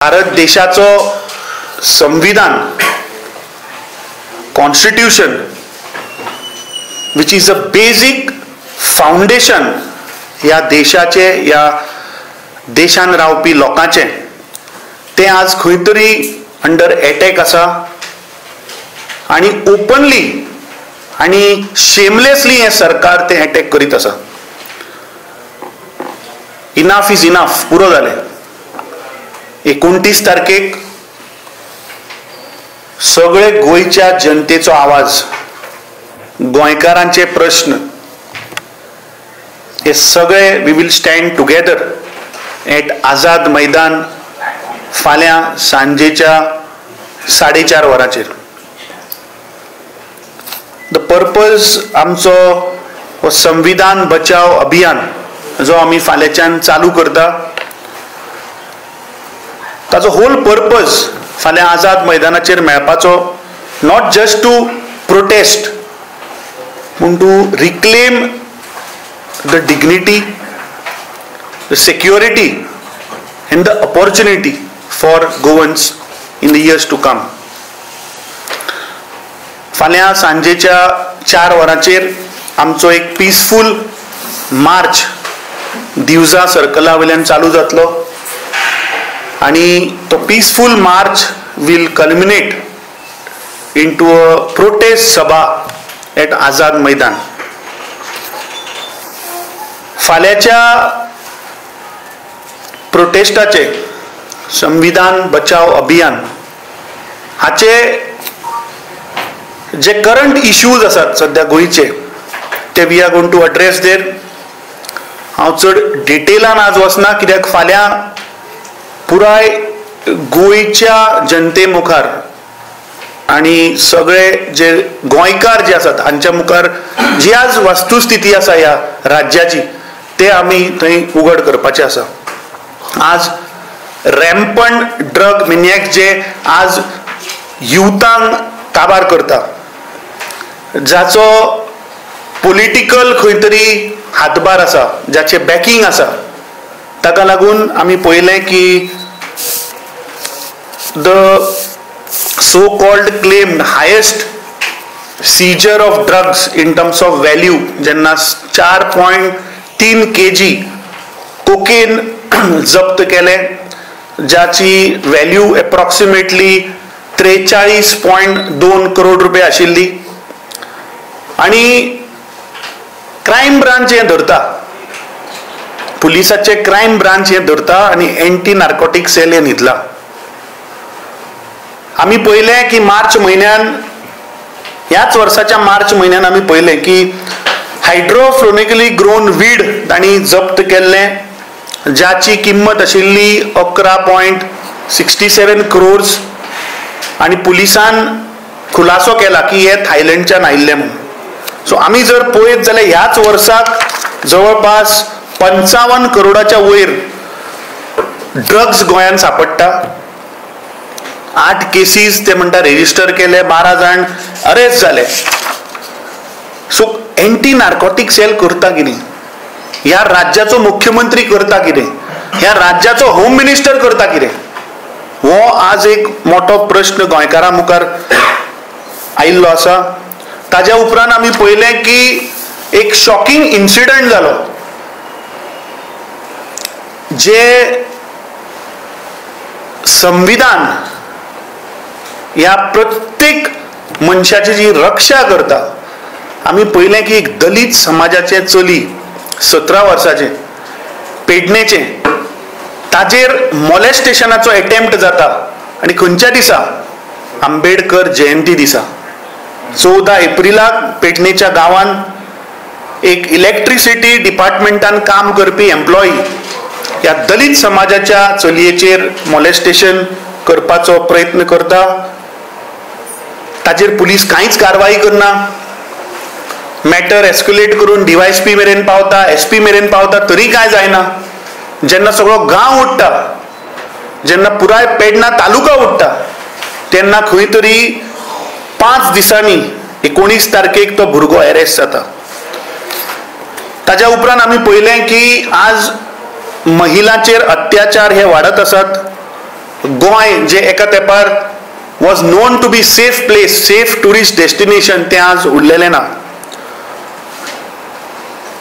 भारत देशाचो संविधान, constitution, which is a basic foundation ह्या देशाचे, ह्या देशान रावपी लोकांचे, ते आज खंय तरी अंडर एटॅक आसा आनी ओपनली आनी शेमलेसली हें सरकार तें एटॅक करीत आसा. इनाफ is enough, पुरो जालें. 29 तारखेक सगळे गोंयच्या जनतेचो आवाज, गोंयकारांचे प्रश्न हे सगळे we will stand together at Azad Maidan फाल्यां सांजेच्या 4:30 वरांचेर. The purpose आमचो हो संविधान बचाव अभियान जो आमी फाल्यांच्यान चालू करता, ताचो होल पर्पज फाल्यां आझाद मैदानाचेर मेळपाचो, not just to protest पूण to reclaim the dignity, the security and the opportunity for Goans in the years to come. फाल्यां सांजेच्या 4 वरांचेर आमचो एक पिसफूल मार्च दिवजा सर्कला वयल्यान चालू जातलो आनी तो peaceful march will culminate into a protest Sabha at Azad Maidan. फाल्यांच्या प्रोटेस्टाचे संविधान बचाव अभियान हाचे जे करंट इश्यूज आसात सद्या गोंयचे ते we are going to address there. हांव चड डिटेलान आज वचना कित्याक फाल्यां पुराय गोंयच्या जनते मुखार आनी सगळे जे गोंयकार जे आसात हांच्या मुखार जी आज वस्तुस्थिती आसा ह्या राज्याची ते आमी थंय उघड करपाचें आसा. आज रॅम्पंट ड्रग मिनियक जे आज युथांक काबार करता, जाचो पॉलिटिकल खंय तरी हातभार आसा, जाचे बॅकिंग आसा, ताका लागून आमी पळयलें की the so called claimed highest seizure of drugs in terms of value जेन्ना 4.3 kg cocaine जप्त केलें, जाची व्हॅल्यू एप्रॉक्सिमेटली 43.2 करोड रुपये आशिल्ली. आनी क्रायम ब्रांच हें धरता, पुलिसाचे क्रायम ब्रांच हें धरता आनी एंटी नार्कोटीक सेल हें न्हिदला. आमी पळयलें की मार्च म्हयन्यान, ह्याच वर्साच्या मार्च म्हयन्यान आमी पळयलें की हायड्रोफ्रोनिकली ग्रोन वीड तांणी जप्त केल्लें, जाची किंमत आशिल्ली 11.67 क्रोर्स आनी पुलिसान खुलासो केला की हे थायलंडच्यान आयिल्लें म्हणून. सो आमी जर पळयत जाल्यार ह्याच वर्साक जवळपास 55 करोडाच्या वयर ड्रग्स गोंयांत सापडटा. 8 केसीस ते म्हणटा रेजिस्टर केले, 12 जाण अरेस्ट जाले. सो एंटी नार्कोटीक सेल करता कितें, ह्या राज्याचो मुख्यमंत्री करता कितें, ह्या राज्याचो होम मिनिस्टर करता कितें, हो आज एक मोठो प्रश्न गोंयकारां मुखार आयिल्लो आसा. ताज्या उपरांत आमी पळयलें की एक शॉकिंग इन्सिडंट जालो, जे संविधान ह्या प्रत्येक मनशाची जी रक्षा करता, आमी पळयलें की एक दलीत समाजाचे चली 17 वर्साचे पेडणेचे ताजेर मॉलेस्टेशनाचो एटेम्प्ट जाता आनी खंयच्या दिसा, आंबेडकर जयंती दिसा 14 एप्रिलाक पेडणेच्या गांवान एक इलेक्ट्रिसिटी डिपार्टमेंटान काम करपी एम्प्लॉई ह्या दलीत समाजाच्या चलयेचेर मॉलेस्टेशन करपाचो प्रयत्न करता. ताचेर पुलीस कांयच कारवाई करना. मॅटर एस्क्युलेट करून डीवायएसपी मेरेन पावता, एसपी मेरेन पावता, तरी कांय जायना. जेन्ना सगळो गांव उठ्ठा, जेन्ना पुराय पेडणा तालुका उठ्ठा, तेन्ना खंय तरी 5 दिसांनी 19 तारखेक तो भुरगो अरेस्ट जाता. ताज्या उपरांत आमी पळयलें की आज महिलांचेर अत्याचार हे वाडत आसात. गोंय जे एका तेंपार was known to be safe place, safe tourist destination, तें आज उरलेलें ना.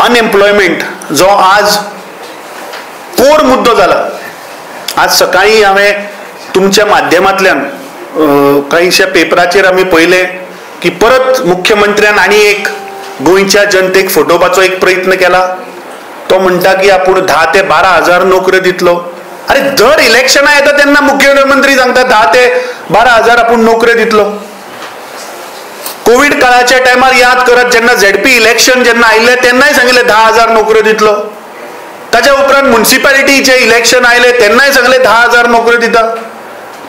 अनएम्प्लॉयमेंट जो आज कोर मुद्दो जाला. आज सकाळी हांवें तुमच्या माध्यमांतल्यान कांयशा पेपराचेर आमी पळयलें की परत मुख्यमंत्र्यान आनी एक गोंयच्या जनतेक फटोवपाचो एक प्रयत्न केला. तो म्हणटा की आपूण 10 ते 12 हजार नोकऱ्यो दितलो. अरे दर इलेक्शनां येता तेन्ना मुख्यमंत्री सांगता 10 ते 12 हजार आपूण नोकऱ्यो दितलो. कोवीड काळाच्या टायमार याद करात, जेन्ना झेडपी इलेक्शन जेन्ना आयिल्लें तेन्नाय सांगिल्लें 10 हजार नोकऱ्यो दितलो. ताच्या उपरांत म्युनिसिपालिटीचें इलेक्शन आयलें तेन्नाय सांगलें 10 हजार नोकऱ्यो दिता.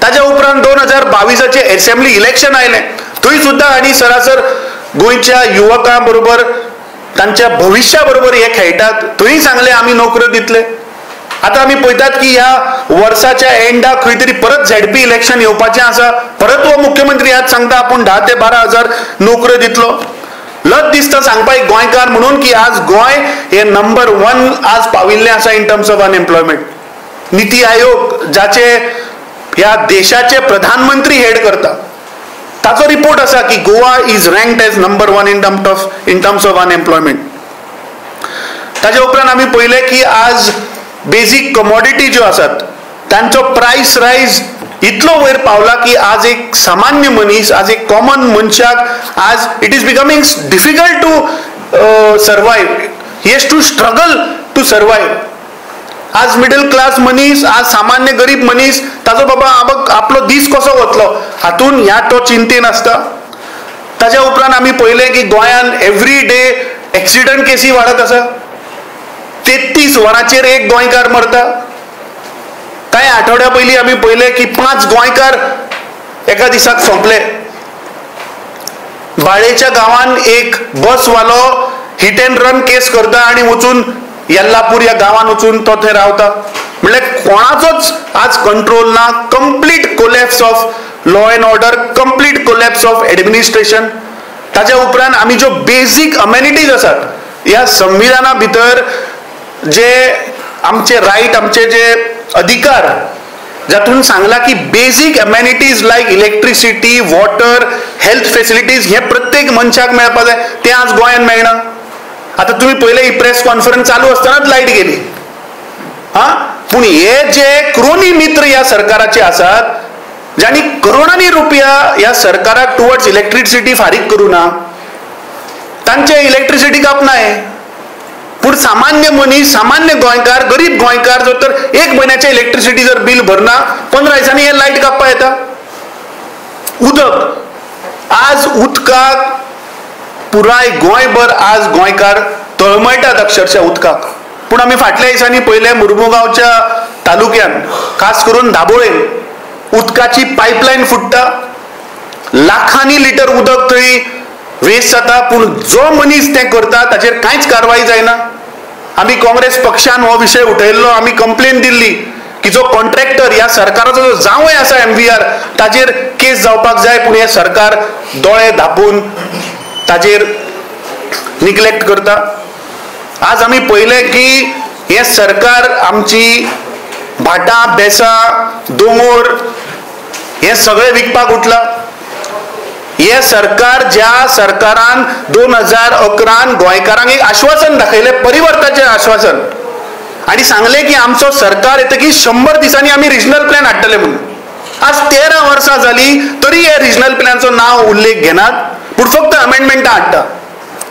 ताच्या उपरांत 2022 एसेंब्ली इलेक्शन आयलें थंय सुद्दां आनी सरासर गोंयच्या युवकां बरोबर तांच्या भविश्या बरोबर हे खेळटात, थंय सांगलें आमी नोकऱ्यो दितले. आतां आमी पळयतात की ह्या वर्साच्या एंडाक खंय तरी परत झेडपी इलेक्शन येवपाचें आसा, परत हो मुख्यमंत्री आज सांगता आपूण 10 ते 12 हजार नोकऱ्यो दितलो. लज दिसता सांगपा एक गोंयकार म्हणून की आज गोंय हे नंबर 1 आज पाविल्लें आसा in terms of unemployment. NITI Aayog जाचे ह्या देशाचे प्रधानमंत्री हेड करता ताचो रिपोर्ट आसा की Goa is ranked as number 1 in terms of unemployment. ताजे उपरांत आमी पळयलें की आज बेजीक कमॉडिटी ज्यो आसात तांचो प्रायस रायज इतलो वयर पावला की आज एक सामान्य मनीस, आज एक कॉमन मनशाक आज it is becoming difficult to survive, he has to struggle to survive. आज मिडल क्लास मनीस, आज सामान्य गरीब मनीस ताजो बाबा आपलो दीस कसो वतलो हातून ह्या तो चिंतेन आसता. ताज्या उपरांत आमी पळयलें की गोंयान एवरी डे एक्सिडंट केसी वाडत आसा. 33 वरांचेर एक गोंयकार मरता. कांय आठवड्या पयलीं आमी पळयलें की 5 गोंयकार एका दिसाक सोंपले. बाळेच्या गांवान एक बसवालो हिट एंड रन केस करता आनी वचून येल्लापूर ह्या गांवान वचून तो थंय रावता. म्हणल्यार कोणाचोच आज कंट्रोल ना. Complete collapse of law and order, complete collapse of administration. ताज्या उपरांत आमी ज्यो बेजीक अमेनिटीज आसात ह्या संविधाना भितर जे आमचे रायट, आमचे जे अधिकार जातून सांगला की basic amenities like electricity, water, health facilities हे प्रत्येक मनशाक मेळपा जाय, तें आज गोंयांत मेळना. आतां तुमी पयले ही प्रेस कॉन्फरन्स चालू आसतनाच लायट गेली. हा, पूण हे जे क्रोनी मित्र ह्या सरकाराचे आसात जांणी करोडांनी रुपया ह्या सरकाराक टुवर्ड्स इलेक्ट्रिसिटी फारीक करूं ना, तांचे इलेक्ट्रिसिटी कापनाय. पूण सामान्य मनीस, सामान्य गोंयकार, गरीब गोंयकार जर तर एक म्हयन्याचे इलेक्ट्रिसिटी जर बील भरना 15 दिसांनी हे लायट कापपा येता. उदक, आज उदकाक पुराय गोंयभर आज गोंयकार तळमळटात अक्षरशः उदकाक. पूण आमी फाटल्या दिसांनी पळयलें मुर्मुगांवच्या तालुक्यान, खास करून दाबोळेन उदकाची पायपलायन फुट्टा, लाखांनी लिटर उदक थंय वेस्ट जाता. पूण जो मनीस तें करता ताचेर कांयच कारवाय जायना. आमी काँग्रेस पक्षान हो विशय उठयल्लो, आमी कंप्लेन दिल्ली की जो कॉन्ट्रॅक्टर ह्या सरकाराचो जो जावंय आसा MVR ताचेर केस जावपाक जाय. पूण हें सरकार दोळे धापून ताचेर निग्लेक्ट करता. आज आमी पळयलें की हें सरकार आमची भाटां बेसां दोंगोर हें सगळें विकपाक उठलां. हें सरकार ज्या सरकारान 2011 गोंयकारांक एक आश्वासन दाखयलें, परिवर्तनाचें आश्वासन, आनी सांगलें की आमचो सरकार येतकीर 100 दिसांनी आमी रिजनल प्लॅन हाडटले म्हणून. आज 13 वर्सां जाली तरी हे रिजनल प्लॅनचो नांव उल्लेख घेनात, पूण फक्त अमेंडमेंटां हाडटा.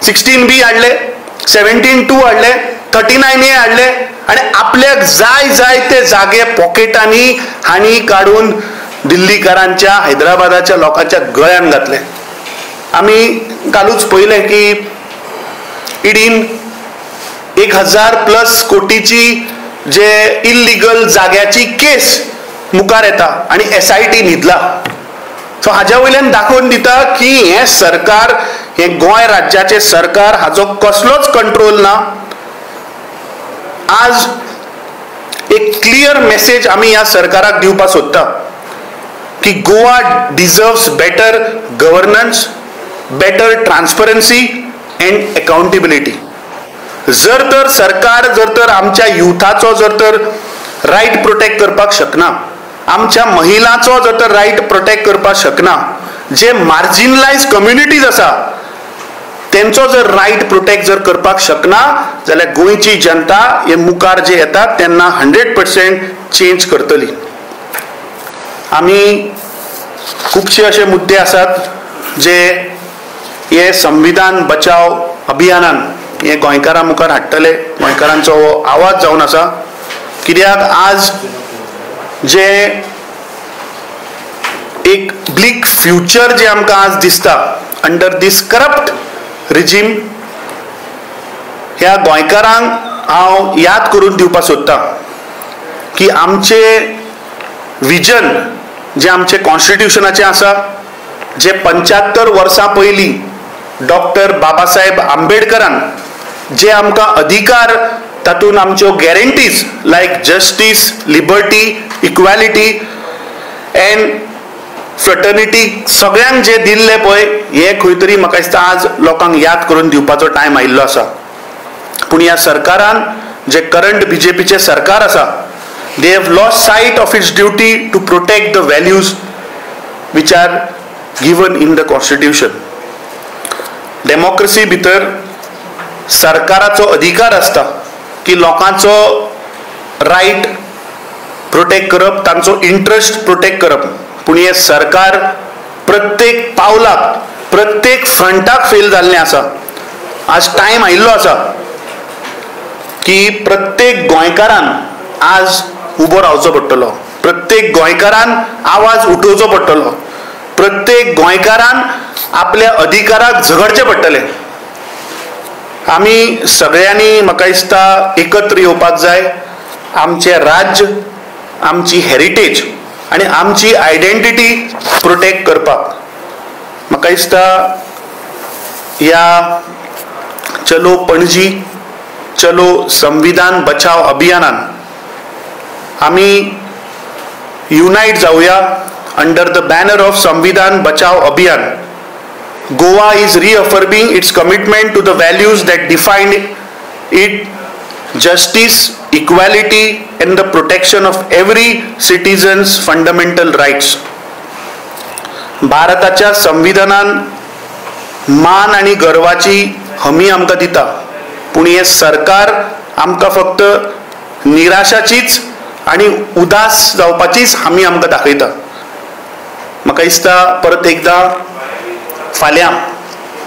16B हाडले, 17(2) हाडले, 39A हाडले आनी आपल्याक जाय जाय ते जागे पॉकेटांनी हांणी काडून दिल्लीकारांच्या, हैदराबादाच्या लोकांच्या गळ्यान घातले. आमी कालूच पळयलें की इडीन 1000+ कोटीची जे इल्लिगल जाग्याची केस मुखार येता आनी SIT न्हिदला. सो हाज्या वयल्यान दाखोवन दिता की हें सरकार, हें गोंय राज्याचें सरकार हाजो कसलोच कंट्रोल ना. आज एक क्लियर मेसेज आमी ह्या सरकाराक दिवपाक सोदता की Goa deserves better governance, better transparency and accountability. जर तर सरकार जर तर आमच्या युथाचो जर तर रायट प्रोटेक्ट करपाक शकना, आमच्या महिलांचो जर तर रायट प्रोटेक्ट करपाक शकना, जे मार्जिनलायज कम्युनिटीज आसा तेंचो जर रायट प्रोटेक्ट जर करपाक शकना जाल्यार गोंयची जनता हे मुखार जे येता तेन्ना 100% चेंज करतली. आमी खुबशे अशे मुद्दे आसात जे हे संविधान बचाव अभियानान हे गोंयकारां मुखार हाडटले. गोंयकारांचो हो आवाज जावन आसा, कित्याक आज जे एक ब्लीक फ्युचर जे आमकां आज दिसता अंडर दीस करप्ट रिजीम, ह्या गोंयकारांक हांव याद करून दिवपाक सोदतां की आमचे विजन जे आमचे कॉन्स्टिट्युशनाचें आसा, जे 75 वर्सां पयलीं डॉक्टर बाबासाहेब आंबेडकरान जे आमकां अधिकार, तातूंत आमच्यो guarantees like justice, liberty, equality and fraternity सगळ्यांक जे दिल्ले पळय, हे खंय तरी म्हाका दिसता आज लोकांक याद करून दिवपाचो टायम आयिल्लो आसा. पूण ह्या सरकारान जे करंट बीजेपीचें सरकार आसा, they have lost sight of its duty to protect the values which are given in the constitution. Democracy भितर सरकाराचो अधिकार आसता की लोकांचो रायट प्रोटेक्ट करप, तांचो इंट्रस्ट प्रोटेक्ट करप. पूण हें सरकार प्रत्येक पावलाक, प्रत्येक फ्रंटाक फेल जाल्लें आसा. आज टायम आयिल्लो आसा की प्रत्येक गोंयकारान आज उबो रावचो पडटलो, प्रत्येक गोंयकारान आवाज उठोवचो पडटलो, प्रत्येक गोंयकारान आपल्या अधिकाराक झगडचें पडटलें. आमी सगळ्यांनी म्हाका दिसता एकत्र येवपाक जाय. आमचें राज्य, आमची हेरिटेज आनी आमची आयडेंटिटी प्रोटेक्ट करपाक म्हाका दिसता ह्या चलो पणजी चलो संविधान बचाव अभियानान आमी युनायट जावया under the banner of Samvidhan Bachao Abhiyan. Goa is reaffirming its commitment to the values that define it: justice, equality and the protection of every citizen's fundamental rights. भारताच्या संविधानान मान आनी गर्वाची हमी आमकां दिता, पूण हें सरकार आमकां फक्त निराशाचीच आनी उदास जावपाचीच हमी आमकां दाखयता. म्हाका दिसता परत एकदां फाल्यां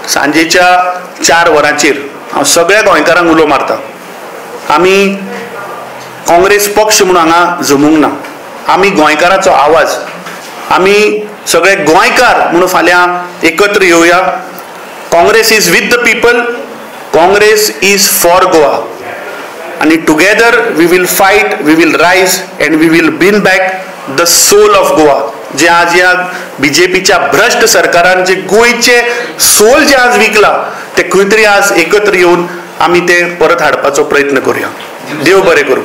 सांजेच्या 4 वरांचेर हांव सगळ्या गोंयकारांक उलो मारता. आमी काँग्रेस पक्ष म्हणून हांगा जमूंक ना, आमी गोंयकाराचो आवाज, आमी सगळे गोंयकार म्हणून फाल्यां एकत्र येवया. Congress is with the people, Congress is for Goa, आनी together we will fight, we will rise and we will bring back the soul of Goa. जे आज ह्या बीजेपीच्या भ्रश्ट सरकारान जे गोंयचे सोल जे आज विकला ते खंय तरी आज एकत्र येवन आमी ते परत हाडपाचो प्रयत्न करूया. देव बरें करूं.